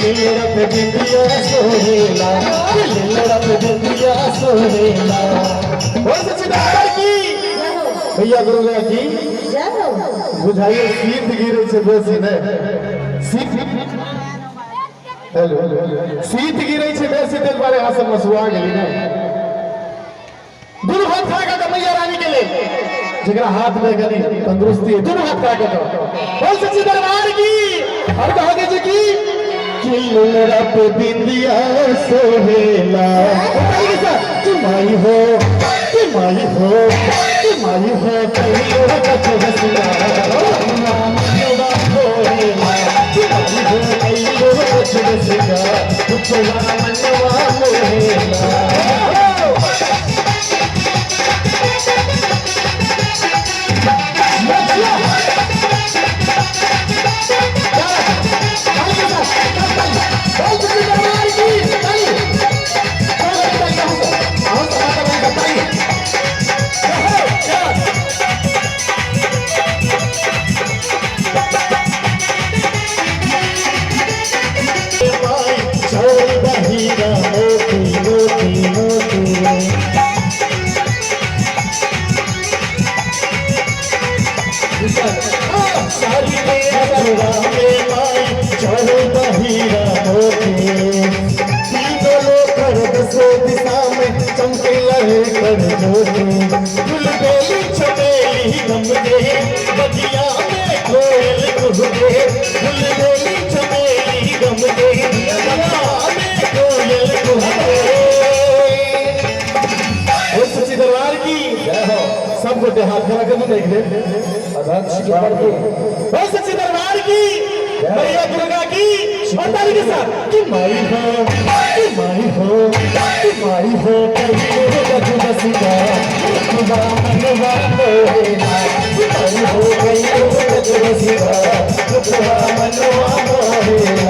लीलड़ा पे बिंदिया सोहेला, लीलड़ा पे बिंदिया सोहेला। बोल सच्ची दरबार की। भैया दुर्गा की जय हो। बुझाइए शीत गिरे छै बेसी ने, शीत, हेलो, शीत गिरे छै बेसी, ताहि दुआरे अहाँ सब मसुआ गेली ने। दुनू हाथ खड़ा कऽ मैया रानी के लेल, जकरा हाथ में कनी तंदुरुस्ती है, दुनू हाथ खड़ा कऽ बोल सच्ची दरबार की। और कहा जे की लीलड़ा पे बिंदिया सोहेला। कि माई हो, कि माई हो, कि माई हो, कहियो कछ बसिया मनवा मोहेला। कि माई हो, कहियो कछ बसिया मनवा मोहेला। मोती मोती मोती सारी में माई चढ़ बहिरा मोती, तीनों लोक दसों दिशा में चमके लहे कर ज्योति। फूल बेली चमेली गम दे, बगिया में कोयल कुहके। फूल बेली चमेली गम दे, बगिया में कोयल कुहके। ओ सच्ची दरबार की जय हो। सब गोटे हाथ खड़ा कर देख ले। अध्यक्ष के प्रति। ओ सच्ची दरबार की, मैया दुर्गा की। और ताली के साथ कि माई हो, कि माई हो, कि माई हो, कहियो गज बसिया मनवा मोहेला। कि माई हो, कहियो गज बसिया मनवा मोहेला।